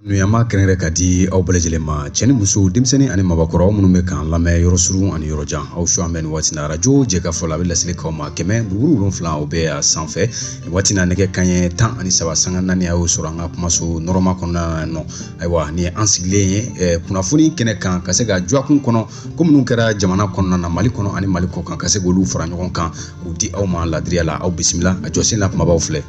An b'a kɛrɛnkɛrɛn ka di aw bɛɛ lajɛlen ma, cɛ ni muso, denmisɛnnin ani mabakɔrɔ minnu bɛ k'an lamɛn yɔrɔ surun ani yɔrɔ jan. Aw su an bɛ nin waati na arajo Jɛkafɔ la, a bɛ laseli k'aw ma 100.7, o bɛ a sanfɛ. Nin waati na nɛgɛ kanɲɛ 13 sanga 4, a y'o sɔrɔ an ka kumaso nɔrɔma kɔnɔna na yan nɔ. Ayiwa, nin ye an sigilen ye kunnafoni kɛnɛ kan ka se ka dɔgɔkun kɔnɔ ko minnu kɛra jamana kɔnɔna na, Mali kɔnɔ ani Mali kɔ kan, ka se k'olu fara ɲɔgɔn kan k'u di aw ma ladiriya la. Aw bisimila a jɔsen na, kumabaw filɛ.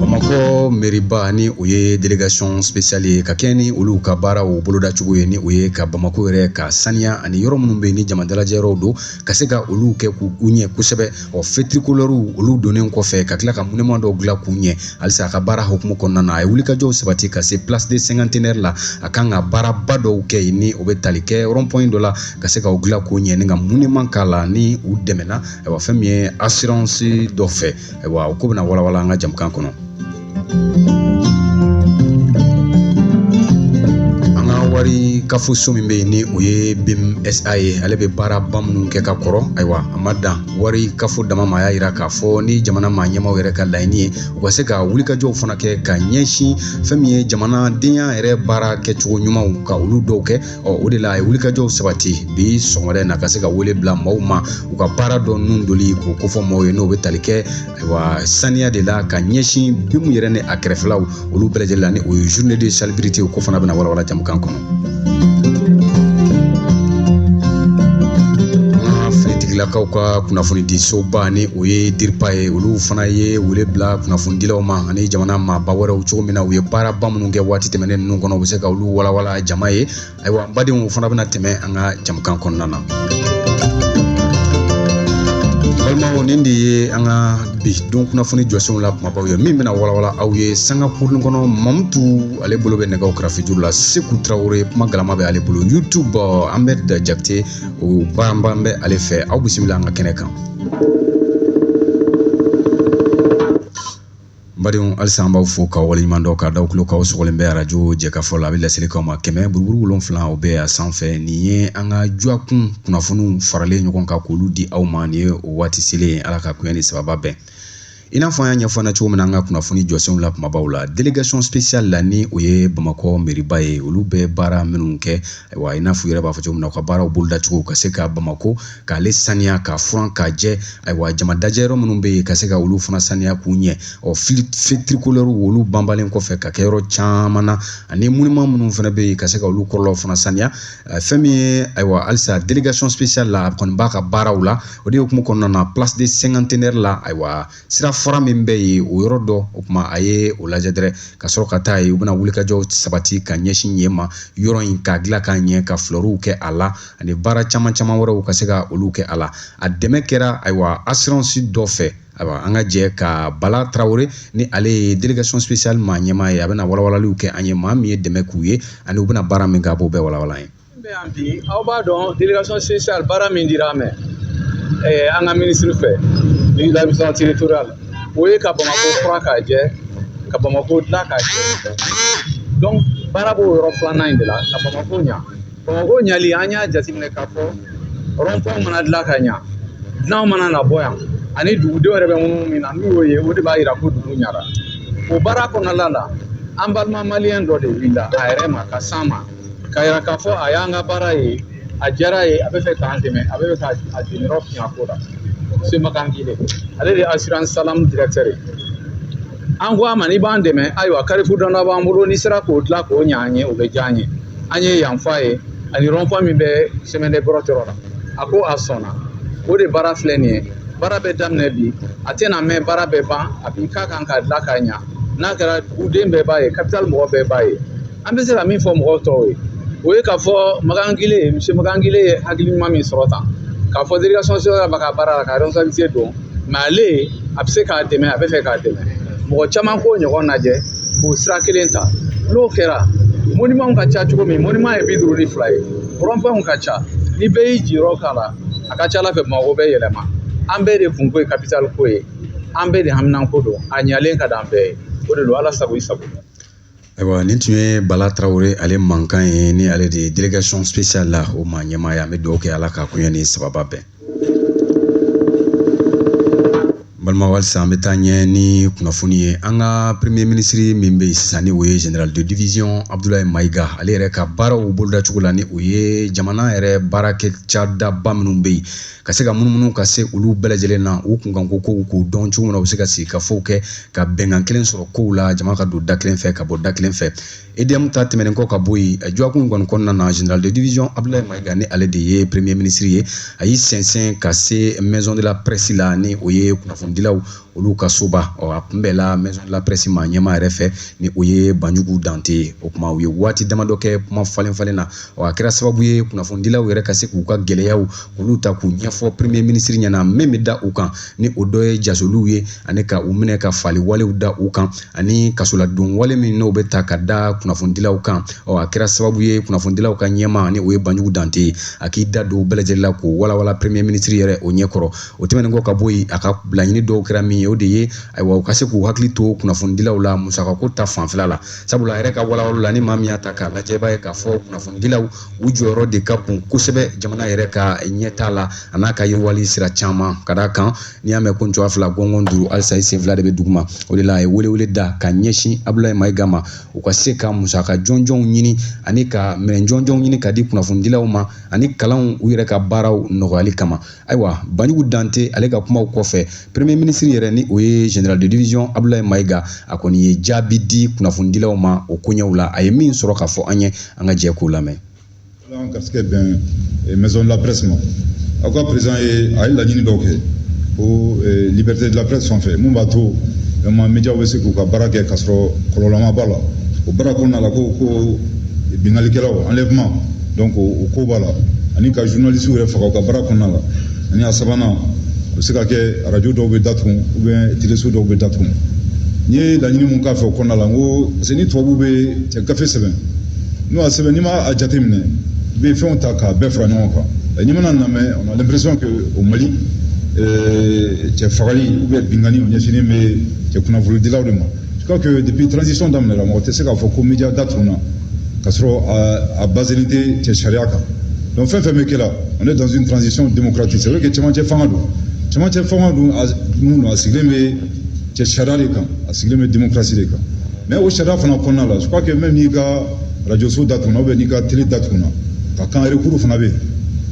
Bamakɔ meriba ni o ye délégation spéciale ye, ka kɛ ni olu ka baaraw bolodacogo ye, ni o ye ka Bamakɔ yɛrɛ ka saniya ani yɔrɔ minnu bɛ yen ni jama dalajɛ yɔrɔw don, ka se ka olu kɛ k'u ɲɛ kosɛbɛ. Ɔ, feu tricolore olu donnen kɔfɛ, ka tila ka monument dɔw dilan k'u ɲɛ. Halisa a ka baara hukumu kɔnɔna na, a ye wulikajɔw sabati ka se place de cinquantenaire la. A kan ka baaraba dɔw kɛ yen, ni o bɛ tali kɛ rond point dɔ la, ka se k'o dilan k'o ɲɛ ni ka monument k'a la, ni u dɛmɛna, ayiwa, fɛn min ye assurance dɔ fɛ. Ayiwa, o ko bɛna walawala an ka jamukan kɔnɔ. An ka wari kafo so min bɛ yen, ni o ye BIM SA ye, ale bɛ baaraba minnu kɛ ka kɔrɔ. Ayiwa, a ma dan wari kafo dama ma, a y'a yira k'a fɔ ni jamana maa ɲɛmaaw yɛrɛ ka laɲini ye, u ka se ka wulikajɔw fana kɛ ka ɲɛsin fɛn min ye jamanadenya yɛrɛ baara kɛcogo ɲumanw, ka olu dɔw kɛ. Ɔ, o de la a ye wulikajɔw sabati bi sɔgɔmada in na, ka se ka wele bila maaw ma u ka baara dɔ nun doli k'o kofɔ maaw ye, n'o bɛ tali kɛ, ayiwa, saniya de la ka ɲɛsin BIM yɛrɛ ni a kɛrɛfɛlaw olu bɛɛ lajɛlen la, ni o ye journée de salubrité. O ko fana bɛna walawala jamukan kɔnɔ. An ka finitigilakaw ka kunnafonidisoba, ni o ye DIRPA ye, olu fana ye wele bila kunnafonidilaw ma ani jamana maaba wɛrɛw, cogo min na u ye baaraba minnu kɛ waati tɛmɛnen ninnu kɔnɔ, u bɛ se ka olu walawala jama ye. Ayiwa, n badenw, o fana bɛna tɛmɛ an ka jamukan kɔnɔna na. Balimaw, nin de ye an ka bi don kunnafoni jɔsenw la kumabaw ye, min bɛna walawala aw ye sanga kurun kɔnɔ. Mamutu, ale bolo bɛ nɛgɛw kɛrɛfɛ la. Seku Tarawele, kuma galama bɛ ale bolo. YouTube, Ahmed Jakite, o baaraba bɛ ale fɛ. Aw bisimila an ka kɛnɛ kan. N badenw, halisa an b'aw fo k'aw waleɲuman dɔn, k'a daw tulo k'aw sɔgɔlen bɛ arajo Jɛkafɔ la. A bɛ laseli k'aw ma 100.7, o bɛ a sanfɛ. Nin ye an ka dɔgɔkun kunnafoniw faralen ɲɔgɔn kan k'olu di aw ma. Nin ye o waati selen ye. Ala ka koɲɛ ni sababa bɛn. I n'a fɔ an y'a ɲɛfɔ cogo min na an ka kunnafoni jɔsenw la kumabaw la, délégation spéciale la, ni o ye Bamakɔ meriba ye, olu bɛ baara minnu kɛ, ayiwa, i n'a fɔ u yɛrɛ b'a fɔ cogo min na, u ka baaraw bolodacogo ka se ka Bamakɔ k'ale saniya, ka furan k'a jɛ. Ayiwa, jama dajɛ yɔrɔ minnu bɛ yen, ka se ka olu fana saniya k'u ɲɛ. Ɔ, feu tricolore olu banbalen kɔfɛ ka kɛ yɔrɔ caman na, ani monument minnu fana bɛ yen, ka se ka olu kɔrɔlaw fana saniya. Fɛn min ye, ayiwa, halisa délégation spéciale la, a kɔni b'a ka baaraw la. O de hukumu kɔnɔna na, place de cinquantenaire la, ayiwa, sira fara min bɛ yen, o yɔrɔ dɔ, o tuma a ye o lajɛ dɛrɛ ka sɔrɔ ka taa yen. U bɛna wulikajɔw sabati ka ɲɛsin yen ma, yɔrɔ in k'a dilan k'a ɲɛ, ka fleurs kɛ a la ani baara caman caman wɛrɛw, ka se ka olu kɛ a la. A dɛmɛ kɛra, ayiwa, assurance dɔ fɛ. Ayiwa, an ka jɛ ka Bala Tarawele, ni ale ye délégation spéciale maa ɲɛmaa ye, a bɛna walawalaliw kɛ an ye, maa min ye dɛmɛ k'u ye ani u bɛna baara min kɛ, a b'o bɛɛ walawala an ye. Bɛ yan bi, aw b'a dɔn, délégation spéciale, baara min dira an ma an ka ministre fɛ, ministre de l'administration territoriale, o ye ka Bamakɔ fura k'a jɛ, ka Bamakɔ dilan k'a jɛ. Donc baara b'o yɔrɔ filanan in de la, ka Bamakɔ ɲa. Bamakɔ ɲali, an y'a jateminɛ k'a fɔ rond point mana dilan ka ɲa, dunanw mana na bɔ yan ani dugudenw yɛrɛ bɛ minnu min na, n'u y'o ye, o de b'a yira ko dugu ɲara. O baara kɔnɔna la, an balima maliyɛn dɔ de wulila a yɛrɛ ma ka s'an ma k'a yira k'a fɔ a y'an ka baara ye, a diyara ye, a bɛ fɛ k'an dɛmɛ, a bɛ fɛ k'a dɛmɛyɔrɔ fiɲɛ ko la. Monsieur Makan Gile, ale de ye assurance Salam directeur ye. An ko a ma, n'i b'an dɛmɛ, ayiwa, carrefour dɔ b'an bolo, n'i sera k'o dilan k'o ɲɛ an ye, o bɛ diya an ye. An ye yan f'a ye ani rond point min bɛ chemin de grotte yɔrɔ la. A ko a sɔnna. O de baara filɛ nin ye. Baara bɛ daminɛ bi, a tɛna mɛn, baara bɛ ban. A b'i k'a kan k'a dilan k'a ɲa. N'a kɛra, duguden bɛɛ b'a ye, capitale mɔgɔ bɛɛ b'a ye. An bɛ se ka min fɔ mɔgɔw tɔw ye, o ye k'a fɔ Makan Gile, monsieur Makan Gile ye hakili ɲuman min sɔrɔ tan, k'a fɔ délégation spéciale b'a ka baara la ka responsabilité don, mais ale a bɛ se k'a dɛmɛ, a bɛ fɛ k'a dɛmɛ. Mɔgɔ caman k'o ɲɔgɔn lajɛ k'o sira kelen ta. N'o kɛra, monument ka ca cogo min, monument ye 52 ye, rond-point ka ca, ni bɛɛ y'i jiyɔrɔ k'a la, a ka ca Ala fɛ, Bamakɔ bɛ yɛlɛma. An bɛɛ de kunko ye capitale ko ye, an bɛɛ de haminanko don, a ɲalen ka d'an bɛɛ ye. O de don. Ala sago i sago. Ayiwa, nin tun ye Bala Tarawele ale mankan ye, ni ale de ye délégation spéciale la o maa ɲɛmaa ye. An bɛ dugawu kɛ, Ala ka koɲɛ ni sababa bɛn. Balima, halisa an bɛ taa ɲɛ ni kunnafoni ye. An ka premier ministre min bɛ yen sisan, ni o ye général de division Abdoulaye Maïga, ale yɛrɛ ka baaraw bolodacogo la, ni o ye jamana yɛrɛ baarakɛ cadaba minnu bɛ yen, ka se ka munumunu ka se olu bɛɛ lajɛlen na, u kunkanko kow k'u dɔn cogo min na, u bɛ se ka sigi ka fɔw kɛ ka bɛnkan kelen sɔrɔ kow la, jama ka don da kelen fɛ ka bɔ da kelen fɛ. EDM ta tɛmɛnen kɔ ka bɔ yen, dɔgɔkun kɔni kɔnɔna na, général de division Abdoulaye Maïga, ni ale de ye premier ministre ye, a y'i sɛnsɛn ka se maison de la presse la, ni o ye kunnafonidilaw olu ka soba. Ɔ, a kunbɛnla maison de la presse ma ɲɛmaa yɛrɛ fɛ, ni o ye Banjugu Dante ye. O kuma, u ye waati damadɔ kɛ kuma falen falen na. Ɔ, a kɛra sababu ye kunnafonidilaw yɛrɛ ka se k'u ka gɛlɛyaw olu ta k'u ɲɛfɔ premier ministre ɲɛna, min bɛ da u kan, ni o dɔ ye jasoliw ye, ani ka u minɛ ka fali walew da u kan, ani kasoladon wale min n'o bɛ ta ka da kunnafonidilaw kan. Ɔ, a kɛra sababu ye kunnafonidilaw ka ɲɛmaa, ni o ye Banjugu Dante ye, a k'i da don bɛɛ lajɛlen la k'o walawala premier ministre yɛrɛ o ɲɛkɔrɔ. O tɛmɛnen kɔ ka bɔ yen, a ka laɲini dɔw kɛra min ye, o de ye, ayiwa, u ka se k'u hakili to kunnafonidilaw la musakako ta fanfɛla la, sabula a yɛrɛ ka walawala la, ni maa min y'a ta k'a lajɛ, i b'a ye k'a fɔ kunnafonidilaw u jɔyɔrɔ de ka bon kosɛbɛ jamana yɛrɛ ka ɲɛtaa la, a n'a ka yiriwali sira caman. Ka d'a kan, n'i y'a mɛn ko ncɔ fila gɔngɔn duuru, halisa i sen fila de bɛ duguma. O de la, a ye welewele da ka ɲɛsin Abdoulaye Maïga ma, u ka se ka musaka jɔnjɔnw ɲini ani ka minɛn jɔnjɔnw ɲini ka di kunnafonidilaw ma, ani kalanw u yɛrɛ ka baaraw nɔgɔyali kama. Ayiwa, Banjugu Dante ale ka kumaw kɔfɛ, premier ministre yɛrɛ, ni o ye général de division Abdoulaye Maïga, a kɔni ye jaabi di kunnafonidilaw ma o koɲɛw la. A ye min sɔrɔ k'a fɔ an ye, an ka jɛ k'o lamɛn. An garisɛgɛ bɛn maison de la presse ma. Aw ka président ye, a ye laɲini dɔw kɛ ko liberté de la presse fan fɛ, mun b'a to vraiment médiaw bɛ se k'u ka baara kɛ k'a sɔrɔ kɔlɔlɔ ma b'a la o baara kɔnɔna la, ko binkannikɛlaw, enlèvement, donc o ko b'a la, ani ka journalistes yɛrɛ faga u ka baara kɔnɔna la, ani a sabanan, a bɛ se ka kɛ arajo dɔw bɛ datugu ou bien téléso dɔw bɛ datugu. N ye laɲini mun k'a fɛ o kɔnɔna la, n ko parce que ni tubabuw bɛ cɛ gafe sɛbɛn, n'u y'a sɛbɛn, n'i m'a jateminɛ, i bɛ fɛnw ta k'a bɛɛ fara ɲɔgɔn kan. N'i mana lamɛn, on a l'impression que au Mali, cɛ fagali ou bien binkanni, o ɲɛsinnen bɛ cɛ kunnafonidilaw de ma. Je crois que depuis transition daminɛra, mɔgɔ tɛ se k'a fɔ ko média datugunna k'a sɔrɔ a basé tɛ cɛ sariya kan. Donc fɛn fɛn bɛ kɛ la, on est dans une transition démocratique. C'est vrai que cɛmancɛ fanga don, cɛmancɛ fanga dun, mun don, a sigilen bɛ cɛ sariya de kan, a sigilen bɛ démocratie de kan. Mais o sariya fana kɔnɔna la, je crois que même n'i ka radio so datugunna ou bien n'i ka télé datugunna, ka kan recours fana bɛ yen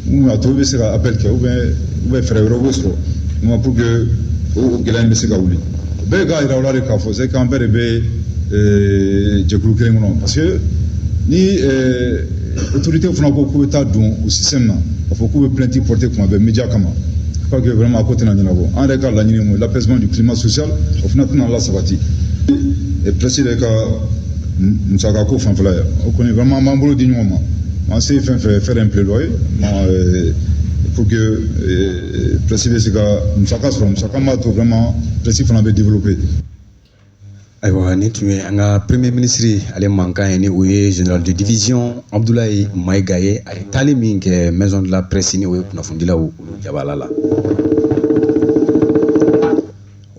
mun b'a to i bɛ se ka appel kɛ ou bien fɛɛrɛ wɛrɛ b'o sɔrɔ pour que o gɛlɛya in bɛ se ka wuli. O bɛɛ k'a yira o la de k'a fɔ c'est k'an bɛɛ de bɛ jɛkulu kelen kɔnɔ, parce que ni autorité fana ko k'u bɛ taa don o système na, k'a fɔ k'u bɛ plainte porter kuma bɛɛ média kama, je crois que vraiment a ko tɛna ɲɛnabɔ. An yɛrɛ ka laɲini ye mun ye? L'apaisement du climat social, o fana tɛna lasabati. Presse yɛrɛ ka musaka ko fanfɛla ye, o kɔni vraiment an b'an bolo di ɲɔgɔn ma, an se fɛn fɛn faire un plaidoyer pour que presse bɛ se ka musaka sɔrɔ, musaka b'a to vraiment presse fana bɛ développer. Ayiwa, nin tun ye an ka premier ministre ale mankan ye, ni o ye général de division Abdoulaye Maïga ye. A ye taali min kɛ maison de la presse, ni o ye kunnafonidilaw olu jabala la.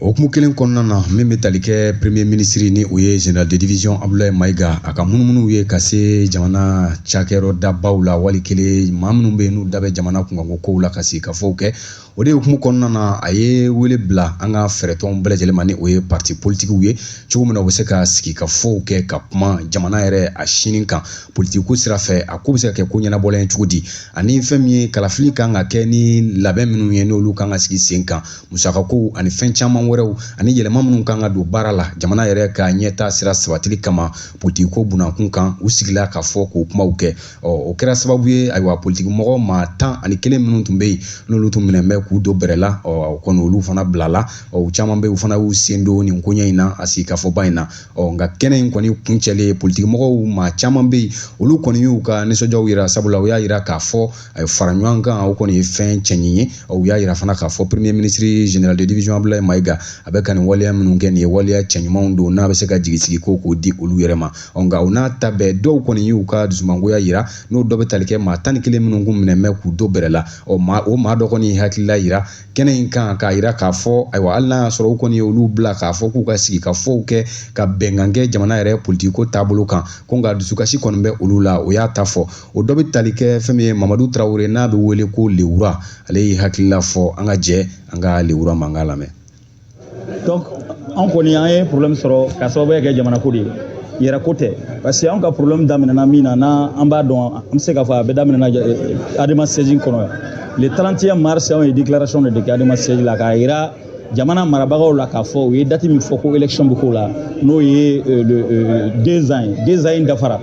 O hukumu kelen kɔnɔna na, min bɛ tali kɛ premier ministre, ni o ye général de division Abdoulaye Maïga, a ka munumunu ye ka se jamana cakɛyɔrɔ dabaw la, wali kelen maa minnu bɛ yen n'u da bɛ jamana kunkanko kow la, ka sigi ka fɔw kɛ. O de hukumu kɔnɔna na, a ye wele bila an ka fɛɛrɛtɔn bɛɛ lajɛlen ma, ni o ye parti politikiw ye, cogo min na u bɛ se ka sigi ka fɔw kɛ ka kuma jamana yɛrɛ a sini kan politiki ko sira fɛ, a ko bɛ se ka kɛ ko ɲɛnabɔlen cogo di, ani fɛn min ye kalafili kan ka kɛ ni labɛn minnu ye, n'olu kan ka sigi sen kan, musakako ani fɛn caman wɛrɛw, ani yɛlɛma minnu kan ka don baara la jamana yɛrɛ ka ɲɛta sira sabatili kama politiki ko bunakun kan. U sigila ka fɔ k'o kumaw kɛ. Ɔ, o kɛra sababu ye, ayiwa, politiki mɔgɔ maa 11 minnu tun bɛ yen, n'olu tun minɛ bɛ k'u don bɛrɛ la, ɔ kɔni olu fana bilala. Ɔ, u caman bɛ yen, u fana y'u sen don nin koɲɛ in na, a sigi ka fɔba in na. Ɔ, nka kɛnɛ in kɔni kuncɛlen, politiki mɔgɔw maa caman bɛ yen, olu kɔni y'u ka nisɔndiyaw yira, sabula u y'a yira k'a fɔ a ye fara ɲɔgɔn kan, o kɔni ye fɛn cɛɲi ye. U y'a yira fana k'a fɔ premier ministre général de division Abdoulaye Maïga, a bɛ ka nin waleya minnu kɛ, nin ye waleya cɛɲumanw don, n'a bɛ se ka jigi sigi ko k'o di olu yɛrɛ ma. Ɔ, nka o n'a ta bɛɛ, dɔw kɔni y'u ka dusumangoya yira, n'o dɔ bɛ tali kɛ maa 11 minnu kun minɛ bɛ k'u don bɛrɛ la. Ɔ, maa o maa dɔ kɔni hakilila yira kɛnɛ in kan k'a yira k'a fɔ, ayiwa, hali n'a y'a sɔrɔ u kɔni ye olu bila k'a fɔ k'u ka sigi ka fɔw kɛ ka bɛnkan kɛ jamana yɛrɛ politiki ko taabolo kan, ko nka dusukasi kɔni bɛ olu la. O y'a ta fɔ. O dɔ bɛ tali kɛ fɛn min ye Mamadu Tarawele, n'a bɛ wele ko Lewura, ale y'i hakilila fɔ. An ka jɛ an ka Lewura mankan lamɛn. Donc an kɔni an ye problème sɔrɔ ka sababuya kɛ jamana ko de ye, yɛrɛ ko tɛ, parce que anw ka problème daminɛna min na, n'an b'a dɔn, an bɛ se k'a fɔ a bɛɛ daminɛna ADEMA siège kɔnɔ yan. Le 31 mars, anw ye déclaration de kɛ ADEMA siège la k'a yira jamana marabagaw la k'a fɔ u ye date min fɔ ko élection bɛ k'o la, n'o ye le 2 ans ye, 2 ans in dafara.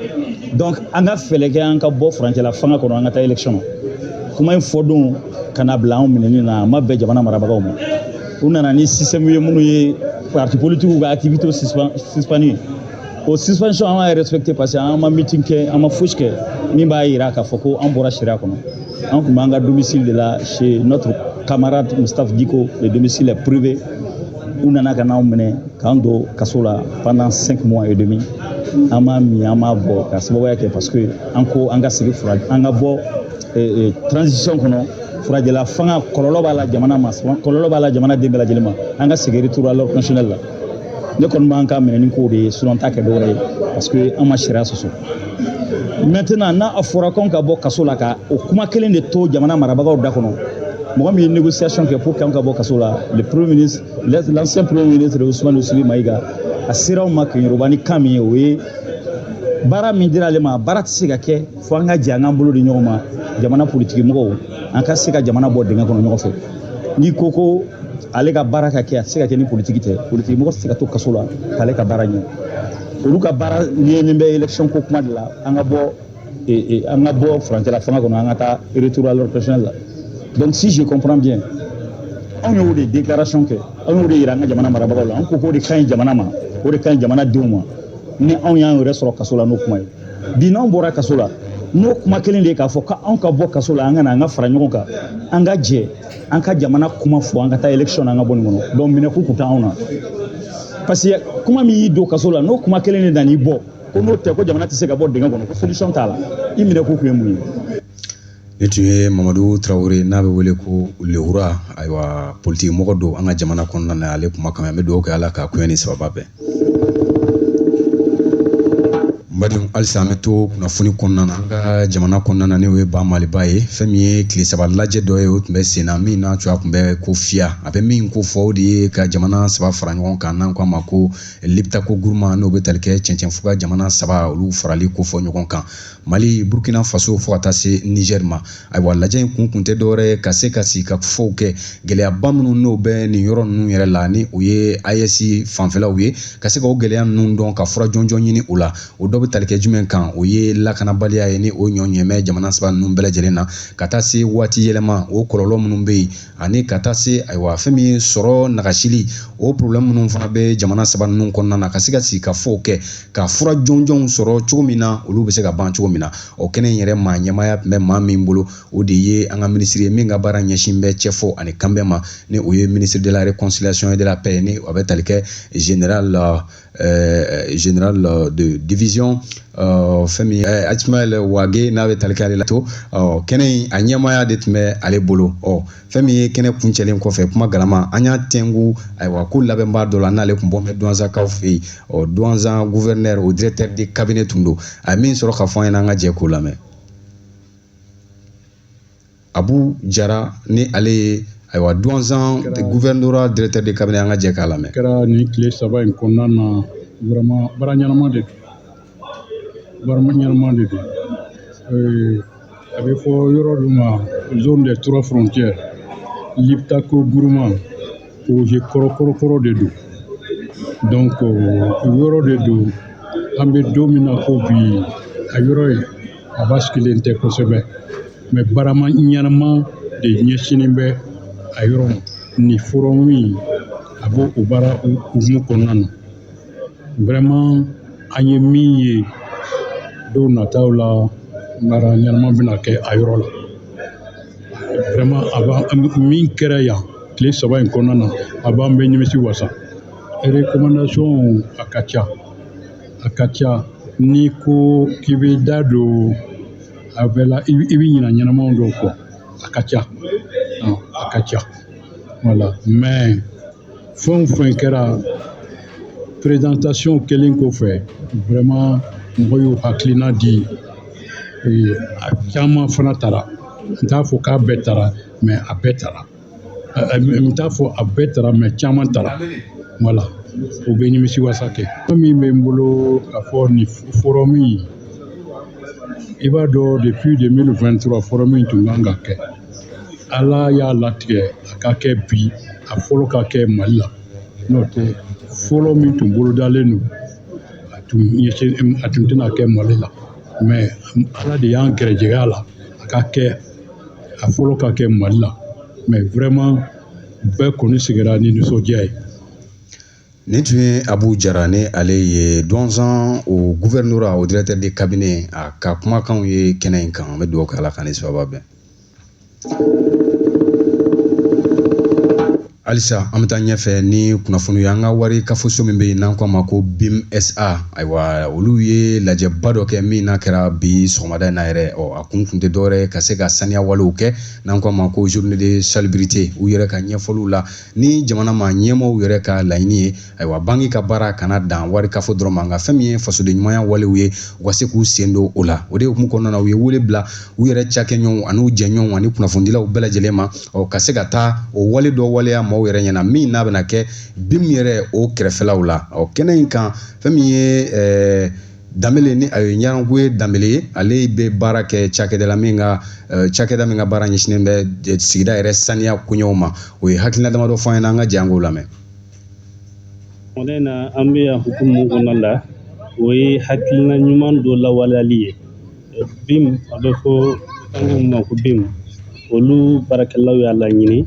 Donc an ka fɛɛrɛ kɛ an ka bɔ furancɛla fanga kɔnɔ, an ka taa élection na. Kuma in fɔ don ka na bila anw minɛni na, a ma bɛn jamana marabagaw ma. U nana ni système ye minnu ye parti politique ka activité suspendu. O suspension, an b'a respecté, parce que an ma meeting kɛ, an ma fosi kɛ min b'a yira k'a fɔ ko an bɔra sariya kɔnɔ. An tun b'an ka domicile de la, chez notre camarade Moustapha Dicko, le domicile est privé. U nana ka n'anw minɛ k'an don kaso la pendant 5 mois et demi. An m'a min, an m'a bɔ, ka sababuya kɛ parce que an ko an ka sigi fura, an ka bɔ transition kɔnɔ. Furajɛla fanga, kɔlɔlɔ b'a la jamana ma, kɔlɔlɔ b'a la jamana den bɛɛ lajɛlen ma. An ka segin retour à l'ordre constitutionnel la. Ne kɔni b'an ka minɛni k'o de ye, sinon t'a kɛ dɔwɛrɛ ye, parce que an ma sariya sɔsɔ. Maintenant, n'a a fɔra k'anw ka bɔ kaso la, ka o kuma kelen de to jamana marabagaw da kɔnɔ, mɔgɔ min ye négociation kɛ pour que an ka bɔ kaso la, le premier ministre, l'ancien premier ministre Ousmane Ousseini Maïga, a sera anw ma Keɲeroba ni kan min ye, o ye baara min dira ale ma, baara tɛ se ka kɛ fo an ka jɛ, an k'an bolo di ɲɔgɔn ma, jamana politiki mɔgɔw, an ka se ka jamana bɔ dingɛ kɔnɔ ɲɔgɔn fɛ. N'i ko ko ale ka baara ka kɛ, a tɛ se ka kɛ ni politiki tɛ. Politiki mɔgɔ tɛ se ka to kaso la k'ale ka baara ɲɛ. Olu ka baara ɲɛɲini bɛ élection ko kuma de la, an ka bɔ furancɛla fanga kɔnɔ, an ka taa retour à l'ordre constitutionnel la. Donc si je comprends bien, anw y'o de déclaration kɛ, anw y'o de yira an ka jamana marabagaw la. An ko k'o de ka ɲi jamana ma, o de ka ɲi jamana denw ma. Ni anw y'an yɛrɛ sɔrɔ kaso la n'o kuma ye, bi n'anw bɔra kaso la n'o kuma kelen de ye, k'a fɔ k'anw ka bɔ kaso la, an ka na, an ka fara ɲɔgɔn kan, an ka jɛ, an ka jamana kuma fɔ, an ka taa élection na, an ka bɔ nin kɔnɔ. Donc minɛku kun t'anw na, parce que kuma min y'i don kaso la, n'o kuma kelen de nan'i bɔ, ko n'o tɛ ko jamana tɛ se ka bɔ dingɛ kɔnɔ, ko solution t'a la, i minɛku kun ye mun ye? Ni tun ye Mamadu Tarawele, n'a bɛ wele ko Lewura. Ayiwa, politiki mɔgɔ don an ka jamana kɔnɔna na. Ale kuma kan, an bɛ dugawu kɛ Ala ka koɲɛ ni sababa bɛn. N badenw, halisa an bɛ to kunnafoni kɔnɔna na an ka jamana kɔnɔna na, n'o ye ba Maliba ye. Fɛn min ye tile 3 lajɛ dɔ ye, o tun bɛ sen na, min n'a cogoya tun bɛ ko fiya. A bɛ min ko fɔ, o de ye ka jamana 3 fara ɲɔgɔn kan, n'an ko a ma ko Liptako Gourma, n'o bɛ tali kɛ cɛncɛnfuga jamana 3, olu farali ko fɔ ɲɔgɔn kan, Mali, Burkina Faso, fo ka taa se Niger ma. Ayiwa, lajɛ in kun tɛ dɔwɛrɛ ye ka se ka sigi ka fɔw kɛ gɛlɛyaba minnu n'o bɛ nin yɔrɔ ninnu yɛrɛ la, ni o ye AES fanfɛlaw ye, ka se ka o gɛlɛya ninnu dɔn, ka fura jɔnjɔn ɲini o la. O dɔ bɛ tali kɛ jumɛn kan? O ye lakanabaliya ye, ni o ɲɔ ɲɛmɛ jamana 3 ninnu bɛɛ lajɛlen na, ka taa se waati yɛlɛma o kɔlɔlɔ minnu bɛ yen, ani ka taa se, ayiwa, fɛn min ye sɔrɔ nagasili, o problème minnu fana bɛ jamana 3 ninnu kɔnɔna na, ka se ka sigi ka fɔw kɛ ka fura jɔnjɔnw sɔrɔ cogo min na, olu bɛ se ka ban cogo min na. O kɛnɛ in yɛrɛ, maa ɲɛmaaya tun bɛ maa min bolo, o de ye an ka minisiri ye min ka baara ɲɛsin bɛ cɛfɔ ani kanbɛn ma, ni o ye ministre de la Réconciliation et de la Paix, ni a bɛ tali kɛ général de division fɛn min Ismaël Wagué, n'a bɛ tali kɛ ale la to kɛnɛ in, a ɲɛmaaya de tun bɛ ale bolo. Ɔ, fɛn min ye kɛnɛ kuncɛlen kɔfɛ, kuma galama, an y'a tɛnku, ayiwa, ko labɛnbaa dɔ la, n'ale tun bɔ bɛ Douentza-kaw fɛ yen, ɔ, Douentza gouverneur, o directeur de cabinet tun don. A ye min sɔrɔ ka fɔ an ɲɛna, an ka jɛ k'o lamɛn. Abu Jara, ni ale ye, ayiwa, Douentza gouvernorat directeur de cabinet, an ka jɛ k'a lamɛn. Kɛra nin tile 3 in kɔnɔna na, vraiment baara ɲɛnama de don, baara ɲɛnama de don. A bɛ fɔ yɔrɔ dɔ ma zone des trois frontières, Liptako Gourma, projet kɔrɔ kɔrɔ kɔrɔ de don. Donc yɔrɔ de don, an bɛ don min na ko bi, a yɔrɔ in a basigilen tɛ kosɛbɛ, mais baarama ɲɛnama de ɲɛsinnen bɛ a yɔrɔ ma. Nin forum in, a b'o o baara hukumu kɔnɔna na. Vraiment, an ye min ye, don nataw la baara ɲɛnama bɛna kɛ a yɔrɔ la. Vraiment, a b'an, min kɛra yan tile 3 in kɔnɔna na, a b'an bɛɛ nimisi wasa. Recommandation, a ka ca, a ka ca. N'i ko k'i bɛ da don a bɛɛ la, i bɛ ɲina ɲɛnamaw dɔw kɔ. A ka ca, a ka ca, voilà. Mais fɛn o fɛn kɛra présentation kɛlen kɔfɛ, vraiment mɔgɔw y'u hakilina di, a caman fana tara. N t'a fɔ k'a bɛɛ tara, mais a bɛɛ tara. N t'a fɔ a bɛɛ tara, mais caman tara. Voilà, o bɛ nimisi wasa kɛ. Min bɛ n bolo k'a fɔ nin forum in, i b'a dɔn, depuis 2023 forum in tun kan ka kɛ. Ala y'a latigɛ a ka kɛ bi, a fɔlɔ ka kɛ Mali la. N'o tɛ, fɔlɔ min tun bolodalen don, a tun ɲɛsin, a tun tɛna kɛ Mali la. Mais Ala de y'an gɛrɛjɛgɛ a la, a ka kɛ a fɔlɔ ka kɛ Mali la. Mais vraiment, bɛɛ kɔni sigira ni nisɔndiya ye. Nin tun ye Abu Jara, ni ale ye Douentza o gouvernorat, o directeur de cabinet, a ka kumakanw ye kɛnɛ in kan. An bɛ dugawu kɛ Ala ka ni sababa bɛn. Halisa an bɛ taa ɲɛfɛ ni kunnafoniw ye. An ka wari kafoso min bɛ yen n'an ko a ma ko BIM SA, ayiwa, olu ye lajɛba dɔ kɛ min n'a kɛra bi sɔgɔmada in na yɛrɛ. Ɔ, a kun tɛ dɔwɛrɛ ye ka se ka saniya walew kɛ, n'an ko a ma ko journée de salubrité. U yɛrɛ ka ɲɛfɔliw la, ni jamana ma ɲɛmaaw yɛrɛ ka laɲini ye, ayiwa, banki ka baara kana dan wari kafo dɔrɔn ma, nka fɛn min ye fasoden ɲumanya walew ye, u ka se k'u sen don o la. O de hukumu kɔnɔna na, u ye wele bila u yɛrɛ cakɛɲɔgɔnw ani u jɛɲɔgɔnw ani kunnafonidilaw bɛɛ lajɛlen ma, ɔ, ka se ka taa o wale dɔ waleya maaw yɛrɛ ɲɛna, min n'a bɛna kɛ BIM yɛrɛ o kɛrɛfɛlaw la. Ɔ, kɛnɛ in kan, fɛn min ye Danbele, ni a ye Ɲaranko ye Danbele ye, ale bɛ baara kɛ cakɛda la min ka cakɛda min ka baara ɲɛsinnen bɛ sigida yɛrɛ saniya koɲɛw ma, o ye hakilina damadɔ fɔ an ɲɛna. An ka jɛ an k'o lamɛn. Kɔnɛ na, an bɛ yan hukumu mun kɔnɔna la, o ye hakilina ɲuman dɔ lawaleyali ye. BIM, a bɛ fɔ an ko ma ko BIM, olu baarakɛlaw y'a laɲini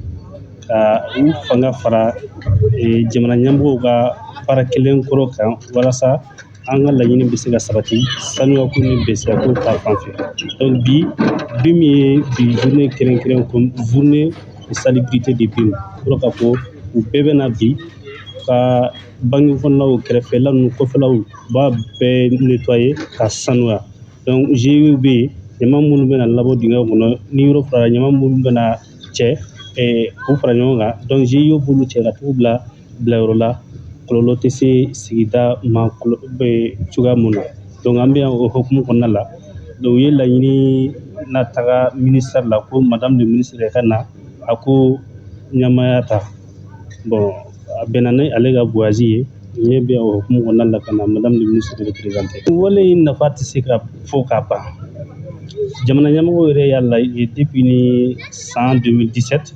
ka u fanga fara jamana ɲɛmɔgɔw ka baara kelen kɔrɔ kan, walasa an ka laɲini bɛ se ka sabati sanuyako ni bɛsiyako ta fan fɛ. Donc bi, BIM ye bi journée kɛrɛnkɛrɛn comme journée de salubrité de BIM, kɔrɔ k'a fɔ u bɛɛ bɛ na bi ka bange kɔnɔnaw, kɛrɛfɛla ninnu, kɔfɛlaw, u b'a bɛɛ nettoyer ka sanuya. Donc GIE bɛ yen, ɲama minnu bɛna labɔ dingɛ kɔnɔ, ni yɔrɔ fara, ɲama minnu bɛna cɛ k'u fara ɲɔgɔn kan, donc GIE b'olu cɛ ka t'u bila bilayɔrɔ la, kɔlɔlɔ tɛ se sigida ma cogoya mun na. Donc an bɛ yan o hukumu kɔnɔna la. Donc u ye laɲini na taga ministère la ko madame le ministre ka na a ko ɲɛmaaya ta. Bon, a bɛnna ni ale ka voyage ye, ne bɛ o hukumu kɔnɔna la ka na madame le ministre représenter. Wale in nafa tɛ se ka fɔ ka ban. Jamana ɲɛmɔgɔw yɛrɛ y'a laɲini depuis ni san 2017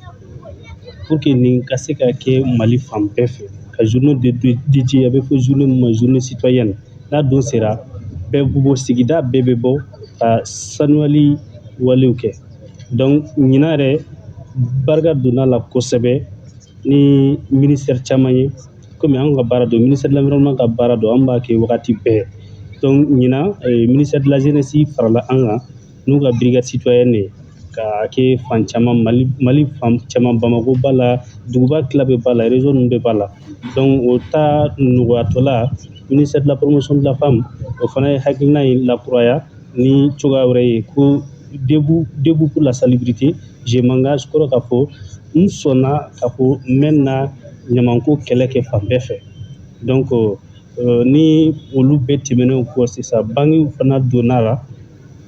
pour que nin ka se ka kɛ Mali fan bɛɛ fɛ, ka journée de dédié, a bɛ fɔ journée min ma journée citoyenne, n'a don sera, bɛɛ bɛ bɔ, sigida bɛɛ bɛ bɔ ka sanuyali walew kɛ. Donc ɲinan yɛrɛ barika donna la kosɛbɛ ni ministère caman ye, komi an ka baara don, ministère de l'environnement ka baara don, an b'a kɛ wagati bɛɛ. Donc ɲinan, ministère de la jeunesse farala an kan n'u ka brigade citoyenne ye, ka kɛ fan caman, Mali fan caman, Bamako b'a la, duguba tila bɛɛ b'a la, région ninnu bɛɛ b'a la. Donc o ta nɔgɔyatɔla, ministère de la promotion de la femme, o fana ye hakilina in lakuraya ni cogoya wɛrɛ ye ko debout, debout pour la salubrité, je m'engage, kɔrɔ k'a fɔ n sɔnna k'a fɔ n bɛ na ɲamanko kɛlɛ kɛ fan bɛɛ fɛ. Donc ni olu bɛɛ tɛmɛnen kɔ sisan, banques fana donna la.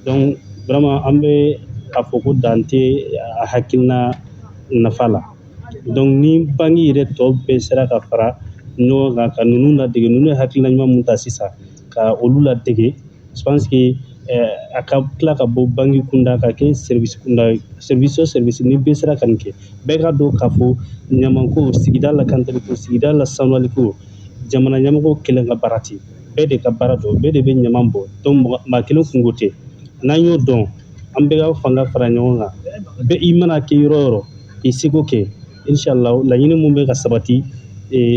Donc vraiment, an bɛ a fɔ ko dan tɛ a hakilina nafa la. Donc ni banque yɛrɛ tɔ bɛɛ sera ka fara ɲɔgɔn kan ka ninnu ladege, ninnu ye hakilina ɲuman mun ta sisan ka olu ladege, je pense que a ka tila ka bɔ banque kunda ka kɛ service kunda, service o service ni bɛɛ sera ka nin kɛ, bɛɛ ka dɔn k'a fɔ ɲamanko, sigida lakantali ko, sigida la sanuyali ko, jamana ɲɛmɔgɔw kelen ka baara tɛ, bɛɛ de ka baara don, bɛɛ de bɛ ɲaman bɔ. Donc maa kelen kungo tɛ. N'an y'o dɔn, an bɛɛ ka fanga fara ɲɔgɔn kan, bɛɛ i mana kɛ yɔrɔ o yɔrɔ k'i seko kɛ, inshallah laɲini mun bɛ ka sabati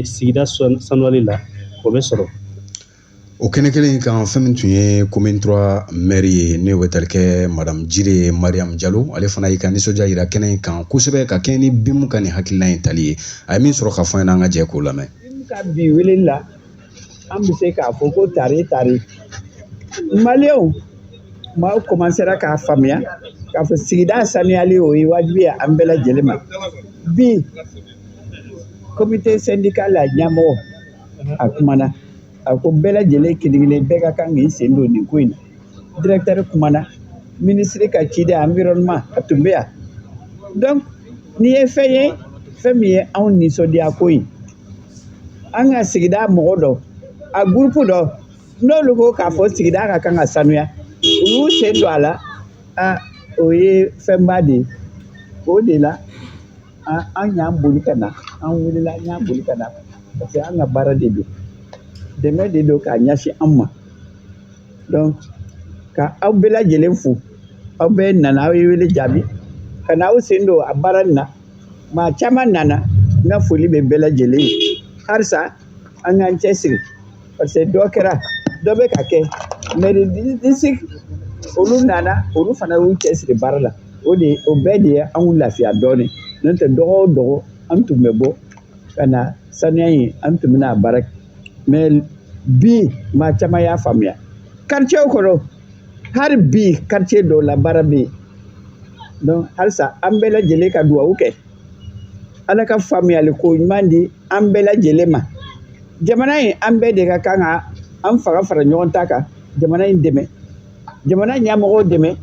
sigida sanuyali la, o bɛ sɔrɔ. O kɛnɛ kelen in kan, fɛn min tun ye commune 3 maire ye, n'o bɛ tali kɛ madame Jire Mariam Jalo, ale fana y'i ka nisɔndiya yira kɛnɛ in kan kosɛbɛ, ka kɛɲɛ ni BIM ka nin hakilina in tali ye. A ye min sɔrɔ ka fɔ an ɲɛna, an ka jɛ k'o lamɛn. BIM ka bi weleli la, an bɛ se k'a fɔ ko tari tari maliyɛnw maaw commencera k'a faamuya k'a fɔ sigida sanuyali, o ye wajibi ye an bɛɛ lajɛlen ma. Bi comité syndical a ɲɛmɔgɔ a kumana, a ko bɛɛ lajɛlen kelen kelen bɛɛ ka kan k'i sen don nin ko in na. Directeur kumana, ministre ka ciden environnement a tun bɛ yan. Donc n'i ye fɛn ye Fɛn min ye anw nisɔndiya ko ye, an ka sigida mɔgɔ dɔ, a gurupu dɔ, n'olu ko k'a fɔ sigida ka kan ka sanuya, u y'u sen don a la, a o ye fɛnba de ye. O de la an y'an boli ka na, an wulila an y'an boli ka na, parce que an ka baara de don, dɛmɛ de don k'a ɲɛsin an ma. Donc ka aw bɛɛ lajɛlen fo, aw bɛɛ nana, aw ye wele jaabi ka na aw sen don a baara nin na. Maa caman nana, n ka foli bɛ bɛɛ lajɛlen ye. Halisa an k'an cɛsiri, parce que dɔ kɛra, dɔ bɛ ka kɛ. Mairie district olu nana, olu fana y'u cɛsiri baara la. O de, o bɛɛ de ye anw lafiya dɔɔnin. N'o tɛ dɔgɔ o dɔgɔ an tun bɛ bɔ ka na sanuya in, an tun bɛna a baara kɛ. Mais bi maa caman y'a faamuya. Quartier kɔnɔ, hali bi quartier dɔw la baara bɛ yen. Donc halisa an bɛɛ lajɛlen ka dugawu kɛ, Ala ka faamuyali ko ɲuman di an bɛɛ lajɛlen ma. Jamana in, an bɛɛ de ka kan ka an fanga fara ɲɔgɔn ta kan, jamana in dɛmɛ, jamana ɲɛmɔgɔw dɛmɛ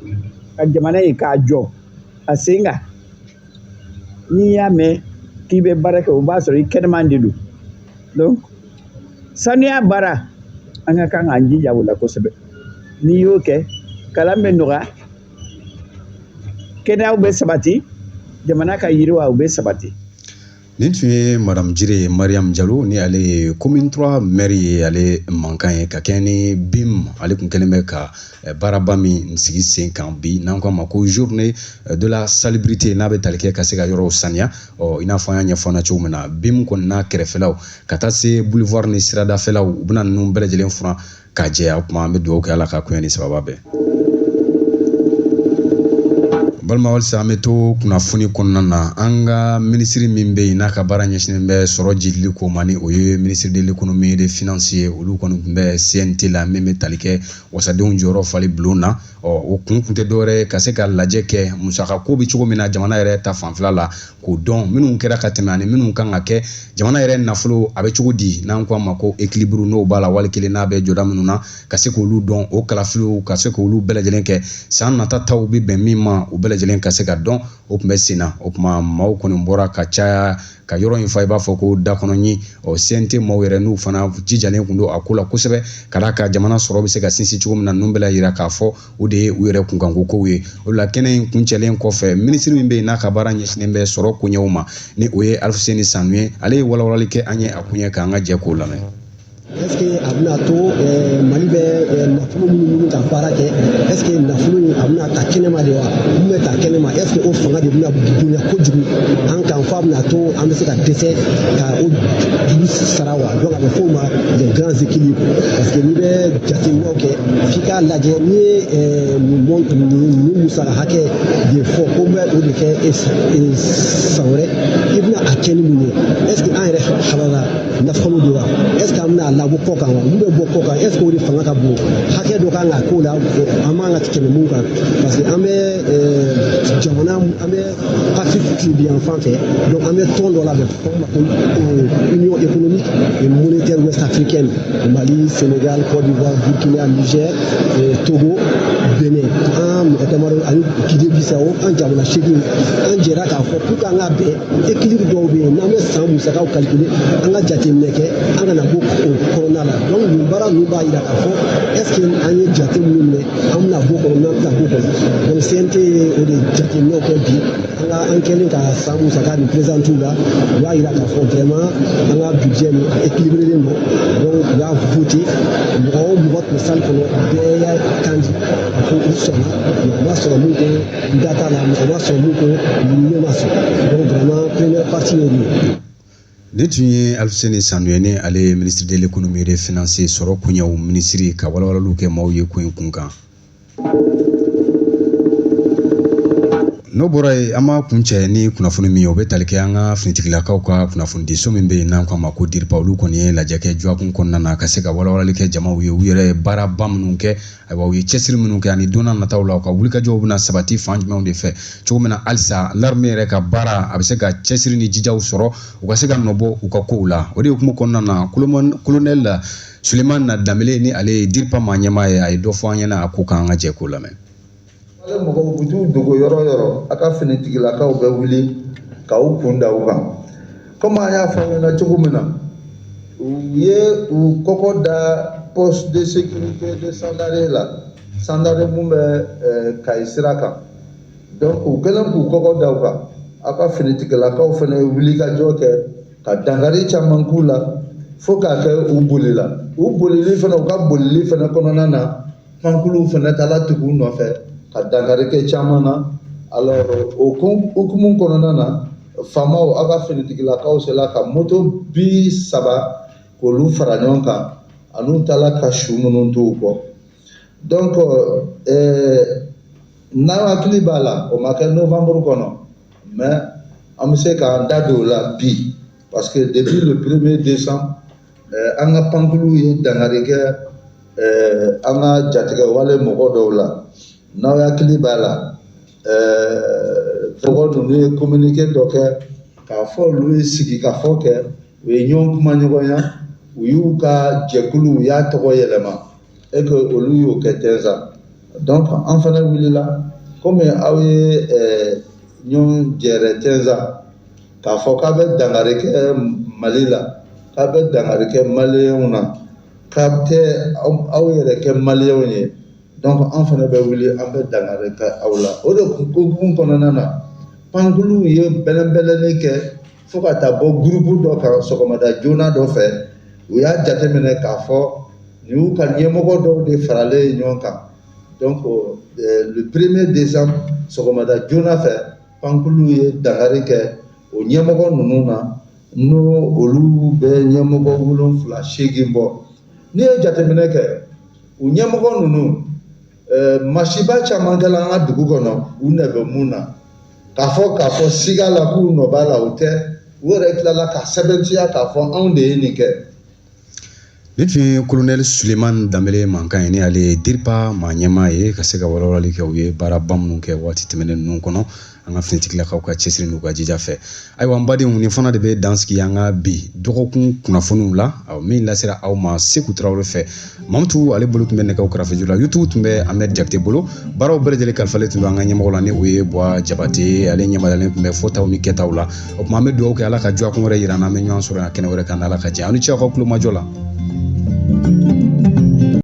ka jamana in k'a jɔ a sen kan. N'i y'a mɛn k'i bɛ baara kɛ, o b'a sɔrɔ i kɛnɛman de don. Donc sanuya baara, an ka kan k'an jija o la kosɛbɛ. N'i y'o kɛ, kalan bɛ nɔgɔya, kɛnɛyaw bɛ sabati, jamana ka yiriwa o bɛ sabati. Nin tun ye Madame Jire Mariam Jalo, ni ale ye commune 3 maire ye, ale mankan ye ka kɛ ni BIM. Ale kun kɛlen bɛ ka baaraba min sigi sen kan bi, n'an ko a ma ko journée de la salubrité, n'a bɛ tali kɛ ka se ka yɔrɔw saniya. Ɔ, i n'a fɔ an y'a ɲɛfɔ an na cogo min na, BIM kɔni n'a kɛrɛfɛlaw ka taa se boulevard ni siradafɛlaw, u bɛna ninnu bɛɛ lajɛlen furan k'a jɛya. O tuma an bɛ dugawu kɛ, Ala ka koɲɛ ni sababa bɛn. Balima, halisa an bɛ to kunnafoni kɔnɔna na. An ka minisiri min bɛ yen n'a ka baara ɲɛsinnen bɛ sɔrɔ jidili ko ma, ni o ye ministre de l'économie et des finances ye, olu kɔni tun bɛ CNT la, min bɛ tali kɛ wasadenw jɔyɔrɔ fali bulon na. Ɔ, o kun tɛ dɔwɛrɛ ye ka se ka lajɛ kɛ musaka ko bɛ cogo min na jamana yɛrɛ ta fanfɛla la, k'o dɔn minnu kɛra ka tɛmɛ ani minnu kan ka kɛ, jamana yɛrɛ nafolo a bɛ cogo di, n'an ko a ma ko équilibre, n'o b'a la wali kelen n'a bɛ jɔda minnu na, ka se k'olu dɔn, o kalafiliw ka se k'olu bɛɛ lajɛlen kɛ, san nata taw bɛ bɛn min ma, o bɛɛ lajɛlen ka se ka dɔn. O tun bɛ sen na. O tuma maaw kɔni bɔra ka caya ka yɔrɔ in fa, i b'a fɔ ko dakɔnɔ. Ɔ, CNT maaw yɛrɛ, n'u fana jijalen kun don a ko la kosɛbɛ, ka d'a kan jamana sɔrɔ bɛ se ka sinsin cogo min na, ninnu bɛɛ la yira k'a fɔ o de ye u yɛrɛ kunkanko kow ye. O la, kɛnɛ in kuncɛlen kɔfɛ, minisiri min bɛ yen n'a ka baara ɲɛsinnen bɛ sɔrɔ koɲɛw ma, ni o ye Alifuseni Sanu ye, ale ye walawalali kɛ an ye a koɲɛ kan. An ka jɛ k'o lamɛn. Est ce que a bɛna to Mali bɛ nafolo minnu ɲini ka baara kɛ, est ce que nafolo in a bɛna ta kɛnɛma de wa? Mun bɛ ta kɛnɛma, est ce que o fanga de bɛna bonya kojugu an kan fo a bɛna to an bɛ se ka dɛsɛ ka o juru sara wa? Donc a bɛ f'o ma les grands équilibres, parce que n'i bɛ jateminɛw kɛ, f'i k'a lajɛ n'i ye nin musaka hakɛ de fɔ ko n bɛ o de kɛ san wɛrɛ, i bɛna a kɛ ni mun ye? Est ce que an yɛrɛ halala nafolo de wa? Est ce que an bɛna a labɔ kɔ kan wa? Mun bɛ bɔ kɔ kan, est ce que o de fanga ka bon? Hakɛ dɔ kan ka k'o la, an man ka tɛmɛ mun kan, parce que an bɛ jamana, an bɛ Afrique tilebin fan fɛ. Donc an bɛ tɔn dɔ la, a bɛ fɔ o ma ko Union économique et monétaire ouest africaine: Mali, Sénégal, Côte d'Ivoire, Burkina, Niger, Togo, Benin, an mɔgɔ damadɔ ani Guinée Bissau. An jamana 8, an jɛra k'a fɔ pour que an ka bɛn équilibre dɔw bɛ yen, n'an bɛ san musakaw calculer, an ka jateminɛ kɛ, an kana bɔ o kɔnɔna la. Donc nin baara ninnu b'a yira k'a fɔ est ce que an ye jate minnu minɛ, an bɛna bɔ kɔnɔ, n'an tɛna bɔ kɔnɔ. Donc CNT ye o de jateminɛw kɛ bi. An ka an kɛlen ka san musaka nin présenter la, u y'a yira k'a fɔ vraiment an ka budget nin a équilibré don. Donc u y'a voté. Mɔgɔ o mɔgɔ tun bɛ salle kɔnɔ, bɛɛ y'a kan di a ko u sɔnna. Mɔgɔ ma sɔrɔ mun ko n da t'a la, mɔgɔ ma sɔrɔ mun ko ne ma sɔn. Donc vraiment première partie y'o de ye. Nin tun ye Alifuseni Sanu ye, ni ale ye ministre de l'économie et des finances, sɔrɔ koɲɛw minisiri, ka walawalaliw kɛ maaw ye ko in kun kan. N'o bɔra yen, an b'a kuncɛ ni kunnafoni min ye, o bɛ tali kɛ an ka finitigilakaw ka kunnafonidiso min bɛ yen n'an k'a ma ko DIRPA. Olu kɔni ye lajɛ kɛ dɔgɔkun kɔnɔna na ka se ka walawalali kɛ jamaw ye, u yɛrɛ ye baaraba minnu kɛ, ayiwa, u ye cɛsiri minnu kɛ, ani don n'a nataw la u ka wulikajɔw bɛna sabati fan jumɛnw de fɛ, cogo min na halisa l'armée yɛrɛ ka baara a bɛ se ka cɛsiri ni jijaw sɔrɔ, u ka se ka nɔbɔ u ka kow la. O de hukumu kɔnɔna na, colonel Sulemani Danbele, ni ale ye DIRPA maa ɲɛmaa ye, a ye dɔ fɔ an ɲɛna a ko kan. An ka jɛ k'o lamɛn. Ale mɔgɔw u bɛ t'u dogo yɔrɔ o yɔrɔ, a ka finitigilakaw bɛ wuli k'aw kun da u kan. Komi an y'a fɔ aw ɲɛna cogo min na, u ye u kɔkɔ da poste de sécurité de Sandaré la, Sandaré mun bɛ Kayi sira kan. Donc u kɛlen k'u kɔkɔ da o kan, aw ka finitigilakaw fana ye wulikajɔ kɛ ka dankari caman k'u la fo k'a kɛ u bolila. U bolili fana, u ka bolili fana kɔnɔna na, pankuluw fana taara tugu u nɔfɛ ka dankari kɛ caman na. Alors o hukumu kɔnɔna na, faamaw, aw ka finitigilakaw sela ka moto 30 k'olu fara ɲɔgɔn kan, an'u taara ka su minnu to u kɔ. Donc n'aw hakili b'a la, o ma kɛ novembre kɔnɔ, mais an bɛ se k'an da don o la bi, parce que depuis le 1er décembre, an ka pankuluw ye dankari kɛ an ka jatigɛwale mɔgɔ dɔw la. N'aw hakili b'a la, mɔgɔ ninnu ye communiqué dɔ kɛ k'a fɔ olu ye sigikafɔ kɛ, u ye ɲɔgɔn kuma ɲɔgɔnya, u y'u ka jɛkulu, u y'a tɔgɔ yɛlɛma, et que olu y'o kɛ Tɛnza. Donc an fana wulila, komi aw ye ɲɔgɔn jɛrɛ Tɛnza k'a fɔ k'a bɛ dankari kɛ Mali la, k'a bɛ dankari kɛ maliyɛnw na, k'a tɛ aw yɛrɛ kɛ maliyɛnw ye. Donc an fana bɛ wuli, an bɛ dankari kɛ aw la. O de hukumu kɔnɔna na, pankuluw ye bɛlɛnbɛlɛnni kɛ fo ka taa bɔ groupe dɔ kan sɔgɔmada joona dɔ fɛ. U y'a jateminɛ k'a fɔ nin y'u ka ɲɛmɔgɔ dɔw de faralen ye ɲɔgɔn kan. Donc le 1er décembre, sɔgɔmada joona fɛ, pankuluw ye dankari kɛ o ɲɛmɔgɔ ninnu na, n'o olu bɛ ɲɛmɔgɔ 7 8 bɔ. N'i ye jateminɛ kɛ, u ɲɛmɔgɔ ninnu, masiba caman kɛla an ka dugu kɔnɔ, u nɛ bɛ mun na, k'a fɔ siga la k'u nɔ b'a la, o tɛ. U yɛrɛ tilala ka sɛbɛntiya k'a fɔ anw de ye nin kɛ. Nin tun ye kolonɛli Sulemani Danbele mankan ye, ni ale ye DIRPA maa ɲɛmaa ye, ka se ka walawalali kɛ u ye baaraba minnu kɛ waati tɛmɛnen ninnu kɔnɔ, an ka finitigilakaw ka cɛsiri n'u ka jija fɛ. Ayiwa, n badenw, nin fana de bɛ dan sigi an ka bi dɔgɔkun kunnafoniw la, min lasera aw ma Seku Tarawele fɛ. Mamutu ale bolo tun bɛ nɛgɛw kɛrɛfɛ la, YouTube tun bɛ Ahmed Jakite bolo. Baaraw bɛɛ lajɛlen kalifalen tun don an ka ɲɛmɔgɔ la, ni o ye Buwa Jabate. Ale ɲɛmadalen tun bɛ fɔtaw ni kɛtaw la. O tuma, an bɛ dugawu kɛ, Ala ka dɔgɔkun wɛrɛ yira an na, an bɛ ɲɔgɔn sɔrɔ yan kɛnɛ wɛrɛ kan. Ala ka jɛ, aw ni ce aw ka kulomajɔ la.